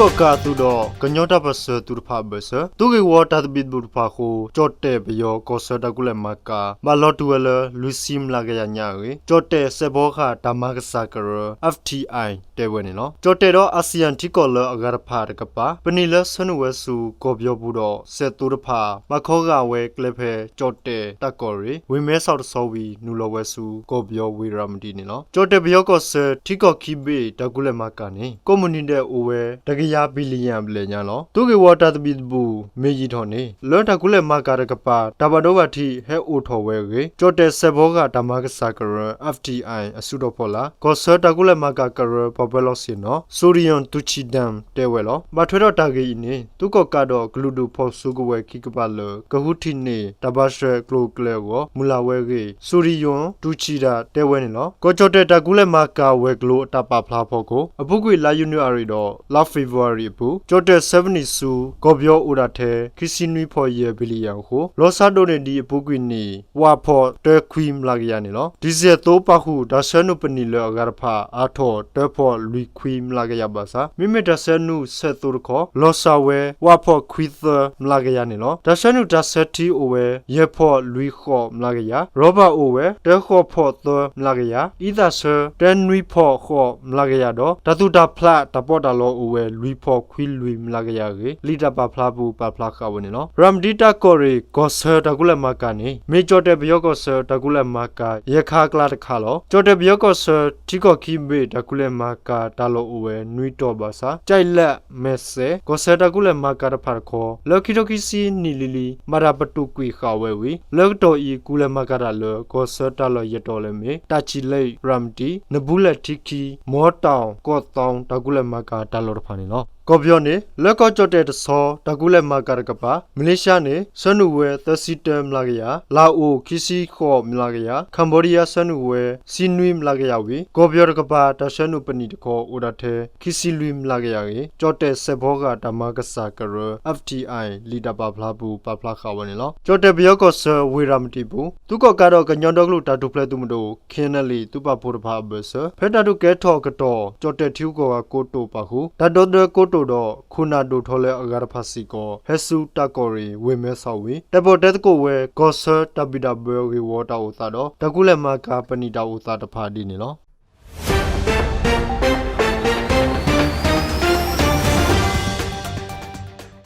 ကီၢ်ကးအသုးဒီး ကညီတၢ်ပၢၢ်ဆၢသုးတဖၣ်အဘၢၣ်စၢၤ သုးဂ့ၢ်ဝီတၢ်သဘံၣ်သဘုၣ်တဖၣ်အဃိ ကၠီၣ်တဲၣ်ပယီၤကီၢ်ဆၢတၢ်ကူၣ်လဲၤမၤကၤ ဘၣ်လီၤတုၤဝဲလၢ လွံၢ်ဆံမျးကယၤညါအဂ့ၢ် ကၠီၣ်တဲၣ်စဲးဖီကဟၣ်တၢ်မၤကစၢ်ကရၢ F T I တဲဝဲန့ၣ်လီၤ. ကၠီၣ်တဲၣ်ဒီး ASEAN ထံကီၢ်လၢအဂၤတဖၣ်တကပၤ ပနံာ်လၢဆှၢနုာ်ဝဲဆူ ကီၢ်ပယီၤပူၤဒီး စဲးသိတဖၣ် ဘၣ်ခီဂာ်ဝဲကျဲဖဲ ကၠီၣ်တဲၣ် တၢ်ကီၢ်ရ့ၣ် ဝ့ၢ်မဲဆီးတဆီဝံၤ နုာ်လီၤဝဲဆူ ကီၢ်ပယီၤဝ့ၢ်ရၤမတံန့ၣ်လီၤ. ကၠီၣ်တဲၣ်ပယီၤကီၢ်ဆၢ ထံကီၢ်ခံဘ့ၣ်တၢ်ကူၣ်လဲၤမၤကၤန့ၣ် ကိးမုၢ်နံၤဒဲးအိၣ်ဝဲ တကယၤ billion ဘျဲၣ်ညါလီၤ. သုးဂ့ၢ်ဝီတၢ်သဘံၣ်သဘုၣ် မ့ၢ်ယံာ်ထီၣ်န့ၣ် လၢတၢ်ကူၣ်လဲၤမၤကၤတကပၤ တၢ်ဘၣ်ဒိဘၣ်ထံးဟဲအိၣ်ထီၣ်ဝဲအဂ့ၢ် ကၠီၣ်တဲၣ်စဲးဖီကဟၣ်တၢ်မၤကစၢ်ကရၢ F T I အစုတီၤဖီလာ် ကီၢ်ဆၢတၢ်ကူၣ်လဲၤမၤကၤကရၢ ပှၤပၢၤလီၢ်ဆ့ၣ်နီၤ Suryon Tuchidam တဲဝဲလီၤ. ဘၣ်ထွဲဒီးတၢ်ဂ့ၢ်အံၤန့ၣ် သုးကီၣ်ကးဒီးကလုာ်ဒူၣ်ဖီၣ်စုကဝဲၤခံကပၤလၢ ကဟူးထံးန့ၢ် တၢ်ဘၣ်စဲးကျိၤကျဲအဂီၢ် မုၢ်လၢ်ဝဲအဂ့ၢ် Suryon Tuchidam တဲဝဲန့ၣ်လီၤ. ကီၢ်ကၠီၣ်တဲၣ်တၢ်ကူၣ်လဲၤမၤကၤဝဲၤကျိၤအတၢ်ပာ်ဖျါဖီခိၣ် အပူၤကွံာ်လါယနူၤအါရံၤဒီး လါဖ့ၤဘြူၤအါရံၤအပူၤ ကၠီၣ်တဲၣ်ဆှၢပနံာ်ဆူ ကီၢ်ပယီၤအိၣ်ဒၣ်ထဲ ခံဆံနွံဖီယဲၢ် billion အဃိ လီၤစှၤဒိၣ်န့ၢ်ဒံးအပူၤကွံာ်န့ၣ် ဝးဖီၣ်တၢခွံမျးကယၤန့ၣ်လီၤ. ဒံၣ်စဲးသိပာ်ဃုာ် တၢ်ဆှၢနုာ်ပနံာ်လၢအဂၤတဖၣ် အါထီၣ်တၢဖီၣ်လွံၢ်ခွံမျးကယၤဘၣ်ဆၣ် မ့မ့ၢ်တၢ်ဆှၢနုာ်စဲးသိတခီ လီၤစှၤဝဲ ဝးဖီၣ်ခွံသၢမျးကယၤန့ၣ်လီၤ. တၢ်ဆှၢနုာ်တၢ်ဆၢထံအိၣ်ဝဲ ယဲၢ်ဖီၣ်လွံၢ်ဃိးမျးကယၤ, ရီဘၣ်အိၣ်ဝဲ တၢဃိးဖီၣ်သၢမျးကယၤ, အံသၣ်ဆၢ တၢနွံဖီၣ်ဃိးမျးကယၤဒီး တၢ်သူၣ်တၢ်ဖျးတၢ်ပီးတၢ်လီအိၣ်ဝဲ လွံၢ်ဖီၣ်ခွံလွံၢ်မျးကယၤအဂ့ၢ် လံာ်တၢ်ပာ်ဖျါပူၤပာ်ဖျါဃာ်ဝဲန့ၣ်လီၤ. ရၤမတံတၢ်ကီၢ်ရ့ၣ် ကီၢ်ဆၢတၢ်ကူၣ်လဲၤမၤကၤန့ၣ် မ့ၢ်ကၠီၣ်တဲၣ်ပယီၤကီၢ်ဆၢတၢ်ကူၣ်လဲၤမၤကၤ ယဲၢ်ခါအကျါတခါလီၤ. ကၠီၣ်တဲၣ်ပယီၤကီၢ်ဆၢ ထံကီၢ်ခံဘ့ၣ်တၢ်ကူၣ်လဲၤမၤကၤတၢ်လီၢ်အိၣ်ဝဲနွံတီၤဘၣ်ဆၣ် ကၠဲးလး မဲၢ်စဲး ကီၢ်ဆၢတၢ်ကူၣ်လဲၤမၤကၤတဖၣ်တခီ လၢခံထိခံဆံနံၣ်လံၤလံၤ ဘၣ်တၢ်ပတုာ်ကွံာ်ဃာ်ဝဲဝံၤ လၢကတီၢ်အံၤ ကူၣ်လဲၤမၤကၤတၢ်လၢ ကီၢ်ဆၢတၢ်လီၢ်ယဲၢ်တီၤလၢမ့ၢ် တၢ်ချံလ့ ရၤမတံ, နဘူးလဲၣ်ထံခံ, မီတီၣ်, ကီၢ်သီ တၢ်ကူၣ်လဲၤမၤကၤတၢ်လီၢ်တဖၣ်န့ၣ်လီၤ. ကီၢ်ပယီၤန့ၣ် လၢကီၢ်ကၠီၣ်တဲၣ်တဆီ တၢ်ကူၣ်လဲၤမၤကၤတကပၤ မလ့ၡါန့ၣ် ဆှၢနုာ်ဝဲ သၢဆံတၢမျးကယၤ, လၣ်အိၣ် ခံဆံဃိးမျးကယၤ, Cambodia ဆှၢနုာ်ဝဲ ဆံနွံမျးကယၤဝံၤ ကီၢ်ပယီၤတကပၤ တၢ်ဆှၢနုာ်ပနံာ်တခီ အိၣ်ဒၣ်ထဲ ခံဆံလွံၢ်မျးကယၤအဂ့ၢ် ကၠီၣ်တဲၣ်စဲးဖီကဟၣ်တၢ်မၤကစၢ်ကရၢ F T I လံာ်တၢ်ပာ်ဖျါပူၤ ပာ်ဖျါဃာ်ဝဲန့ၣ်လီၤ. ကၠီၣ်တဲၣ်ပယီၤကီၢ်ဆၢ ဝ့ၢ်ရၤမတံပူၤ သုးကီၣ်ကးဒီးကညီဒီကလုာ်တၢ်ထူၣ်ဖျဲးသုးမုၢ်ဒိၣ် K N L A သုးပာ်ဖှိၣ်တဖၣ်အဘၢၣ်စၢၤ ဖဲတၢ်ဒုးကဲထီၣ်ကတီၢ် ကၠီၣ်တဲၣ်ထံဂုၤကီၢ်ဂၤကိတိာ်ပာ်ဃုာ် တၢ်ဒီသဒၢကိတိာ်ဒီး ခိၣ်နၢ်ဒိၣ်ထီၣ်လၢအဂၤတဖၣ်စ့ၢ်ကီး ဟဲဆူတၢ်ကီၢ်ရ့ၣ် ဝ့ၢ်မဲဆီးဝံၤ တဲာ်ပီၣ်တဲသကိးဝဲ ကီၢ်ဆၢတၢ်ဘံၣ်တၢ်ဘၢဂ့ၢ်ဝီတၢ်အိၣ်သးဒီး တၢ်ကူၣ်လဲၤမၤကၤပနံာ်တၢ်အိၣ်သးတဖၣ်ဒ်န့ၣ်လီၤ.